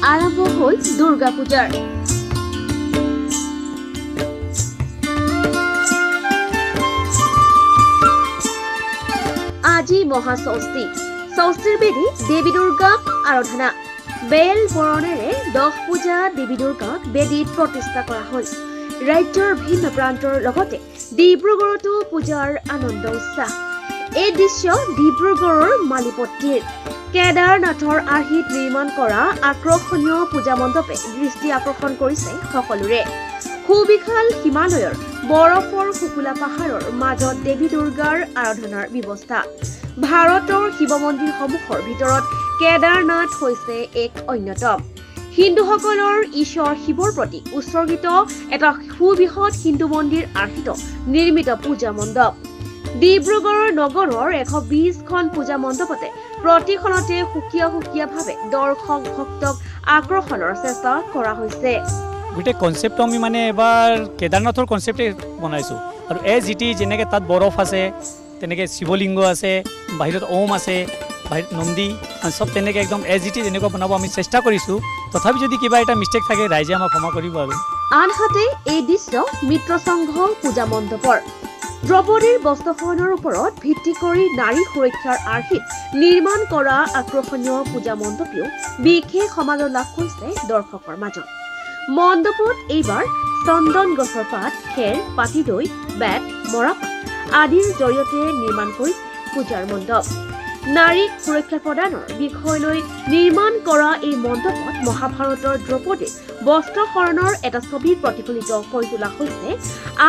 আৰম্ভ হ'ল দুৰ্গা পূজাৰ। আজি মহাষষ্ঠী। ষষ্ঠীৰ বেদীত দেৱী দুৰ্গাক আৰাধনা। বেল বৰণেৰে 10 পূজা দেৱী দুৰ্গাক বেদীত প্ৰতিষ্ঠা কৰা হ'ল। ৰাজ্যৰ ভিন্ন প্ৰান্তৰ লগতে ডিব্ৰুগড়তো পূজাৰ আনন্দ উৎসাহ। এই দৃশ্য ডিব্ৰুগড়ৰ মালিপট্টিৰ কেদাৰনাথৰ আৰ্হিত নিৰ্মাণ কৰা আকৰ্ষণীয় পূজা মণ্ডপে দৃষ্টি আকৰ্ষণ কৰিছে সকলোৰে। সুবিশাল হিমালয়ৰ বৰফৰ শুকুলা পাহাৰৰ মাজত দেৱী দুৰ্গাৰ আৰাধনাৰ ব্যৱস্থা। ভাৰতৰ শিৱ মন্দিৰসমূহৰ ভিতৰত কেদাৰনাথ হৈছে এক অন্যতম। হিন্দুসকলৰ ঈশ্বৰ শিৱৰ প্ৰতি উৎসৰ্গিত এটা সুবৃহৎ হিন্দু মন্দিৰ আৰ্হিত নিৰ্মিত পূজা মণ্ডপ। ডিব্ৰুগড় নগৰৰ 120খন পূজা মণ্ডপতে প্ৰতিখনতে সুকীয়া সুকীয়াভাৱে দৰ্শক ভক্তক আকৰ্ষণৰ চেষ্টা কৰা হৈছে। গোটেই কনচেপ্টটো আমি মানে এবাৰ কেদাৰনাথৰ কনচেপ্টেই বনাইছোঁ আৰু এজ it is যেনেকৈ তাত বৰফ আছে, তেনেকৈ শিৱলিংগ আছে, বাহিৰত ওম আছে, বাহিৰত নন্দী, চব তেনেকৈ একদম এজ it is এনেকুৱা বনাব আমি চেষ্টা কৰিছোঁ। তথাপি যদি কিবা এটা মিষ্টেক থাকে, ৰাইজে আমাক ক্ষমা কৰিব আৰু। আনহাতে এই দৃশ্য মিত্ৰ সংঘ পূজা মণ্ডপৰ। দ্ৰৌপদীৰ বস্ত্ৰহৰণৰ ওপৰত ভিত্তি কৰি নাৰী সুৰক্ষাৰ আৰ্হিত নিৰ্মাণ কৰা আকৰ্ষণীয় পূজা মণ্ডপেও বিশেষ সমাদৰ লাভ কৰিছে দৰ্শকৰ মাজত। মণ্ডপত এইবাৰ চন্দন গছৰ পাত, খেৰ, পাতিদৈ, বেত, মৰাপাত আদিৰ জৰিয়তে নিৰ্মাণ কৰিছে পূজাৰ মণ্ডপ। নাৰীক সুৰক্ষা প্ৰদানৰ বিষয় লৈ নিৰ্মাণ কৰা এই মণ্ডপত মহাভাৰতৰ দ্ৰৌপদীৰ বস্ত্ৰহৰণৰ এটা ছবি প্ৰতিফলিত কৰি তোলা হৈছে।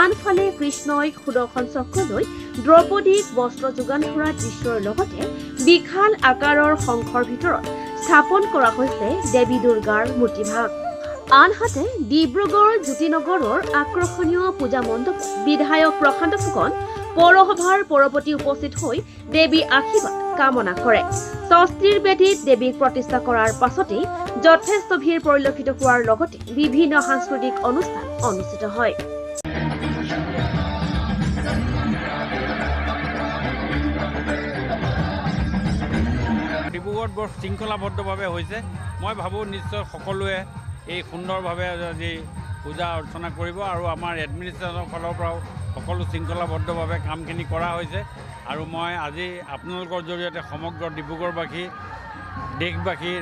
আনফালে কৃষ্ণই সুদৰ্শন চক্ৰ লৈ দ্ৰৌপদীক বস্ত্ৰ যোগান ধৰা দৃশ্যৰ লগতে বিশাল আকাৰৰ শংখৰ ভিতৰত স্থাপন কৰা হৈছে দেৱী দুৰ্গাৰ মূৰ্তিভাগ। আনহাতে ডিব্ৰুগড় জ্যোতিনগৰৰ আকৰ্ষণীয় পূজা মণ্ডপত বিধায়ক প্ৰশান্ত ফুকন, পৌৰসভাৰ পৌৰপতি উপস্থিত হৈ দেৱী আশীৰ্বাদ কামনা কৰে। ষষ্ঠীৰ বেদীত দেৱীক প্ৰতিষ্ঠা কৰাৰ পাছতেই যথেষ্ট ভিৰ পৰিলক্ষিত হোৱাৰ লগতে বিভিন্ন সাংস্কৃতিক অনুষ্ঠান অনুষ্ঠিত হয়। ডিব্ৰুগড়ত বৰ শৃংখলাবদ্ধভাৱে হৈছে। মই ভাবোঁ, নিশ্চয় সকলোৱে এই সুন্দৰভাৱে আজি পূজা অৰ্চনা কৰিব আৰু আমাৰ এডমিনিষ্ট্ৰেশ্যনৰ ফালৰ পৰাও সকলো শৃংখলাবদ্ধভাৱে কামখিনি কৰা হৈছে। আৰু মই আজি আপোনালোকৰ জৰিয়তে সমগ্ৰ ডিব্ৰুগড়বাসী, দেশবাসী,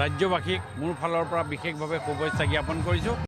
ৰাজ্যবাসীক মোৰ ফালৰ পৰা বিশেষভাৱে শুভেচ্ছা জ্ঞাপন কৰিছোঁ।